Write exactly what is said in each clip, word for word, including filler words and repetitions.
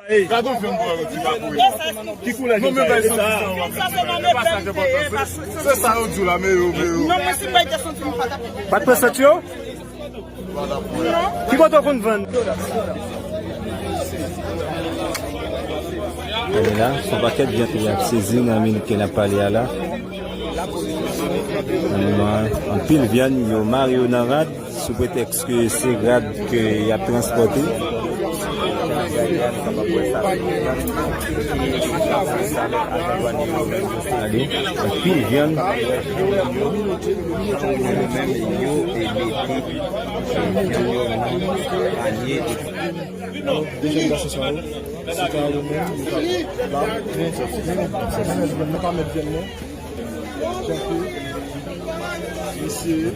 Gade yon vyann pou wè yo di pa pou yo. Ki koulè vyann sa yo? Vyann sa se nan lepèl li te ye, pa santi. Se sa yo di w la, men yo, men yo. Non, mwen si mwen te santi m pa t ap. Pa t pran santi yo? Non. Ki kote w konn vann? Gade la, se yon pakèt vyann y ap sezi nan minit ke n ap pale a la. Nan moman an, anpil vyann, yo mare yo nan rad. Sou pretèks ke se rad ke y ap transpòte. Gade, anpil vyann. Dezyèm gason sa yo, se ta yo menm, nou pa la, nou pa mèt vyann nan.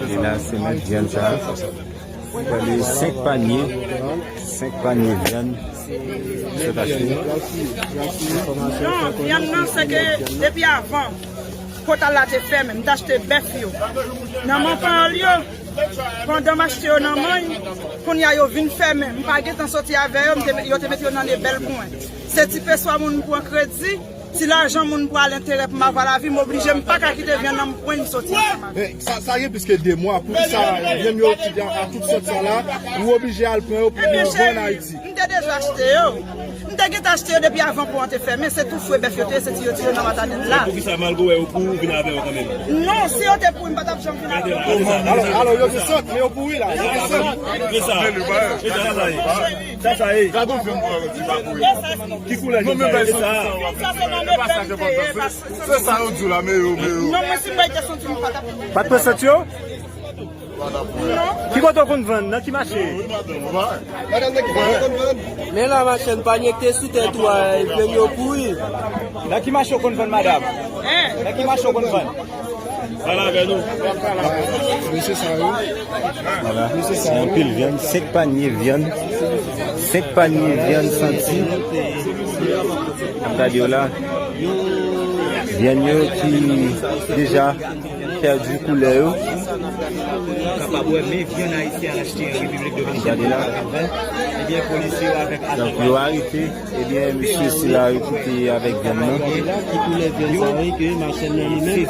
E la, se mèt vyann sa. Pale senk panye, senk panye vyann sot achte. Non, vyann nan, se ke depi avan, pòtay la te fèmen, m t achte bèf yo. Nan men panyòl yo, pandan m achte yo nan men, kounye a yo vin fèmen. M pa gentan soti avè yo, m te, yo te mete yo nan lebèl pou mwen. Se ti peswa moun m pran kredi, ti lajan moun pou al enterè pou m avwa lavi, m oblije, m pa ka kite vyann nan m pran, m soti ansanm avè l. Men, sa, sa gen plis ke de mwa, poukisa vyann yo ki a tout sòt sa la, ou oblije al pran yo pou nou vann Ayiti? M te deja achte yo. M te gentan achte yo depi avan pò an te fèmen. Se tou fre bèf yo te ye, se ti yo ti yo nan matadèl la. Poukisa malgre w wè yo pouri, ou vin avè yo kanmenm? Non, si yo te pouri, m pa t ap janm vin avè yo. Alò, alò, yo te sòt, men yo pouri la. Yo te sòt. Men sa, men sa, sa sa ye. Sa sa ye. Gade yon vyann pou wè yo di pa pou yo. Ki koulè vyann sa yo? Vyann sa se nan lepèl li te ye, pa santi. Se sa yo di w la, men yo, men yo. Non, mwen si mwen te santi m pa t ap. Pa t pran santi yo? Ki kote w konn vann? Nan ki mache? Men la, machann, panye k te sou tèt ou a, vyann yo pouri. Nan ki mache w konn vann, madanm? Nan ki mache w konn vann? Pale avè nou. Mesye sa yo. Vwala. Se anpil vyann, senk panye vyann. Senk panye vyann santi. N ap gade yo la. Vyann yo ki deja pèdi koulè yo. Kapab wè, men vyann ayisyen al achte an Repiblik Dominikèn. Gade la. Ebyen, polisye yo avèk ajan. Donk, yo arete, ebyen, mesye sila yo ki te avèk vyann nan. Ki koulè vyann sa yo ke machann nan li menm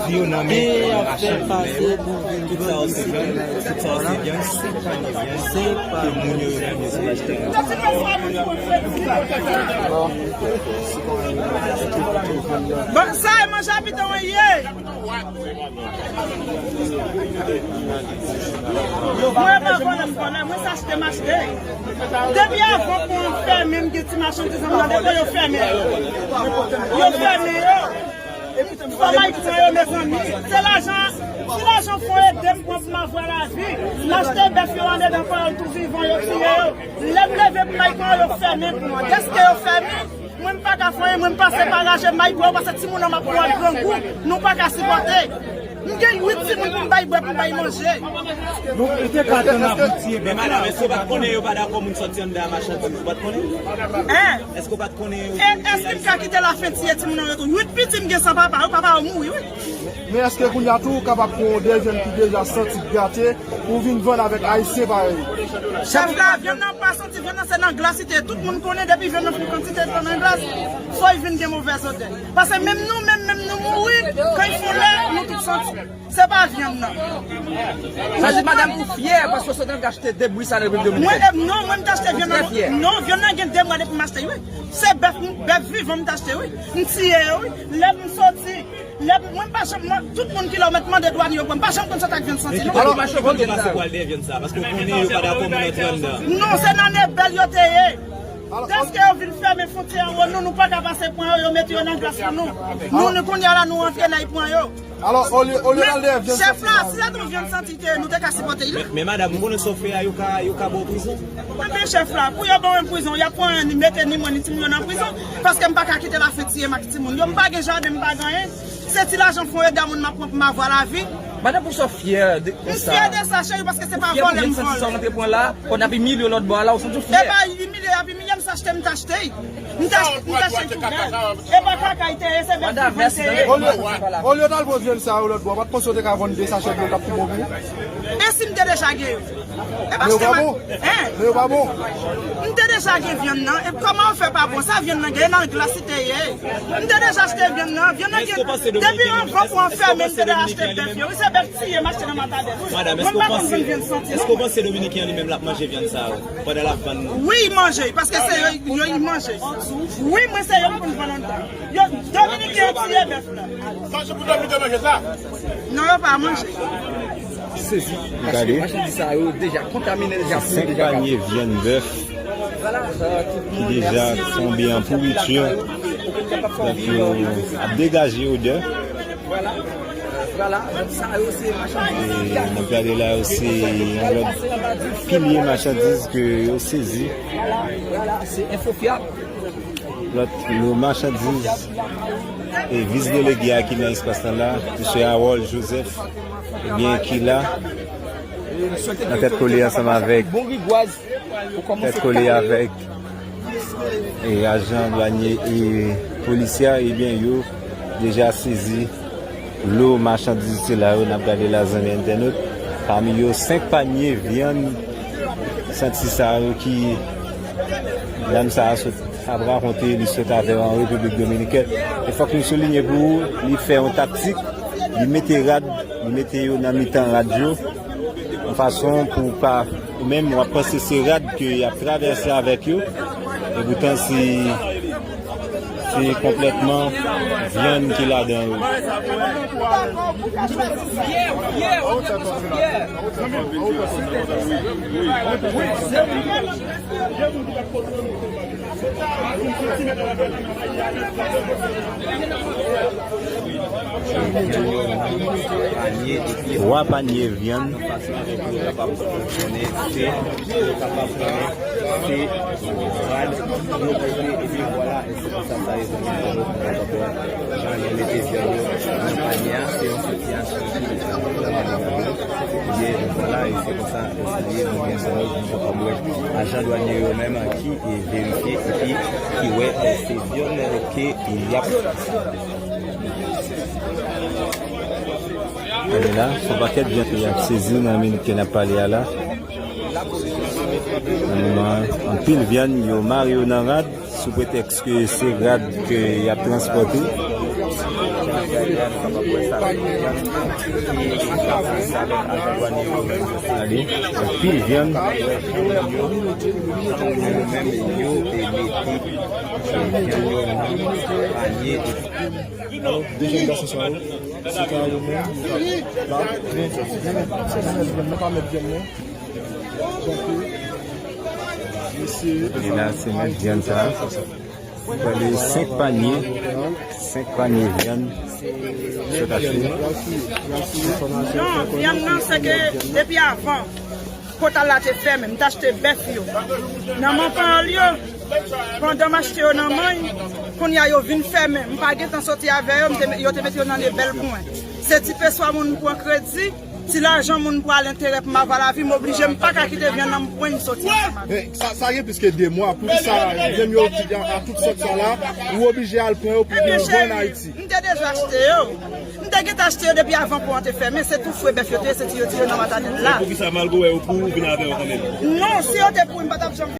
te ap fè pase pou vin vann isit. Tout sa yo se vyann, tout sa yo se vyann, se pa de vyann ke moun yo, yo menm yo sot achte. Bon, sa e manje abitan w ye. Mwen pa vòlè, m vòlè, mwen se achte m achte. Depi avan pò an fèmen, m gen ti machandiz an mande pou yo fèmen yo. Yo fèmen yo. Fò m al pran yo, mezanmi. Se lajan, si lajan fò ede m pran pou m avwa lavi. M achte bèf yo andedan panyòl tou vivan, yo tiye yo. Lè m leve pou m al pran yo, yo fèmen pou mwen. Dèske yo fèmen, mwen m pa ka fè anyen, mwen m pase pa raje may pou yo, paske timoun nan m ap pran grangou, nou pa ka sipòte. M gen uit timoun pou m bay bwè, pou m bay manje. Donk, ou te ka tann ap tiye bèf la. Men madanm, èske w pa t konnen yo pa dakò moun sòti anndan a machandiz? Ou pa t konnen? Hein? Èske w pa t konnen yo... E, èske m ka kite lafen tiye timoun nan yo tou? Uit pitit m gen san papa, wi, papa yo mouri, wi. Men èske kounye a tou ou kapab pran yon de jèn ki deja santi gate pou vin vann avèk ayisyen parèy? Chèf la, vyann nan pa santi, vyann nan se nan glas li te ye. Tout moun konnen depi vyann nan fin kantite tan nan glas, fò l vin gen movèz odè. Paske menm nou, menm, menm nou mouri, kan l fon lè, nou tout santi. Se pa vyann nan. Sa di madanm ou fyè paske w sot antre achte de bri sa nan Repiblik Dominikèn. Mwen, e, non, mwen m te achte vyann nan. Non, vyann nan gen de mwa depi m achte l, wi. Se bèf, bèf vivan m te achte, wi. M tiye yo, wi. Lè m soti, lè m, mwen m pa janm, mwen, tout moun ki la, ou mèt mande dwanye yo pran. M pa janm konn sot ak vyann santi, non. Alò, kote w te pase pou al dèyè vyann sa? Paske w konnen yo pa dakò moun antre anndan. Non, se nan lepèl yo te ye. Dèske yo vin fèmen fwontyè an, nou, nou pa ka pase pran yo, yo mete yo nan glas pou nou. Nou, nou, kounye a la, nou antre la, y pran yo. Alò, olye, olye n al dèyè vyann santi sa. Men chèf la, si se te yon vyann santi te ye, nou te ka sipòte l. Men, men madanm, ou konnen sa w fè a, yo ka, yo ka ba w prizon. Ebyen, chèf la, pou yo ba w yon prizon, y ap pran ni mete ni mwen, ni timoun yo nan prizon, paske m pa ka kite lafen tiye m ak timoun yo. M pa gen jaden, m pa gen anyen. Se ti lajan fon ede a moun m ap pran pou m avwa lavi. Madanm, pou sa w fyè de konsa? M fyè de sa, cheri, paske se pa vòlè m vòlè. Sa w antre pran la, kòm n ap imilye w lòt bò a la, ou santi w fyè? E pa imilye y ap imilye m, se achte m t achte. M t ach-, m t achte l pou bèl. E pa kaka l te ye, se bèl vivan l te ye. Olye, olye w t al pran vyann sa yo lòt bò, w pa t panse w te ka vann de sachè dlo k ap pi bon pou ou? E si m te deja gen yo? E paske mwen, hein? Men yo pa bon. M te deja gen vyann nan. E kòman yo fè pa bon? Sa vyann nan gen nan glas li te ye. M te deja achte vyann nan. Vyann nan gen depi anvan pou an fèmen, m te deja achte bèf yo. Wi, se bèf tiye m achte nan Matadèl. Wi. Mwen pa konn vyann santi. Èske w panse Dominiken an li menm l ap manje vyann sa yo pandan l ap vann nou? Wi, li manje, paske se yo, yo li manje. Wi, mwen se yo m konn vann anndan. Yo, Dominiken an tiye bèf la. Manje pou Dominiken manje sa? Non, yo pa manje. Sezi. Paske machandiz sa yo deja kontamine, deja pouri, deja. Senk panye vyann bèf ki deja tonbe an pouriti. Donk, yo ap degaje odè. Vwala, vwala. Donk, sa yo se machandiz. E n ap gade la, yo se yon lòt pilye machandiz ke yo sezi. Vwala, se Enfo Fyab. Lòt lo machandiz e vis delege a ki nan espas lan la, mesye Harold Joseph, ebyen, ki la nan tèt kole ansanm avèk, tèt kole avèk e ajan dwanye e polisye a, ebyen, yo deja sezi lo machandiz sila yo n ap gade la, zanmi entènot. Pami yo, senk panye vyann santi sa yo ki dam sa a sot ap rakonte li sot avè w an Repiblik Dominikèn. E fòk nou soulinye pou ou, li fè yon taktik, li mete rad, li mete yo nan mitan rad yo, yon fason pou pa, ou menm, w ap panse se rad ke y ap travèse avèk yo, e poutan se, se konplètman vyann ki ladan yo. Twa panye vyann. Jan yo mete vyann yo nan panye a, se yon sitiyasyon ki Ebyen, vwala, e se konsa, e sa ye, nou gen sa yo, nou kapab wè ajan dwanye yo menm ki, e, verifye epi ki wè, e, se vyann, e, ke y ap. Gade la, se yon pakèt vyann ke y ap sezi nan minit ke n ap pale a la. Nan moman an, anpil vyann, yo mare yo nan rad. Sou pretèks ke se rad ke y ap transpòte. Gade, anpil vyann. De jèn gason sa yo, se ka yo menm, la, nou pa mèt vyann nan. E la, se mèt vyann sa a. Pale senk panye, senk panye vyann sot achte. Non, vyann nan, se ke depi avan, pòtay la te fèmen, m t achte bèf yo nan men panyòl yo. Pandan m achte yo nan men, kounye a yo vin fèmen. M pa gentan soti avè yo, m te, yo te mete yo nan lebèl pou mwen. Se ti peswa moun m pran kredi. Ti lajan moun pral enterè pou m ava lavi, m oblije, m pa ka kite vyann nan m pran, m soti ansanm avè l. Men, sa, sa gen plis ke de mwa. Poukisa vyann yo ki gen a tout sòt sa la, ou oblije al pran yo pou vin vann Ayiti? M te deja achte yo. M te gentan achte yo depi avan pò an te fèmen. Se tou fre bèf yo te ye, se ti yo tire nan Matadèl la. Poukisa, malgre w wè yo pouri, ou vin avè yo kanmenm? Non, si yo te pouri, m pa t ap janm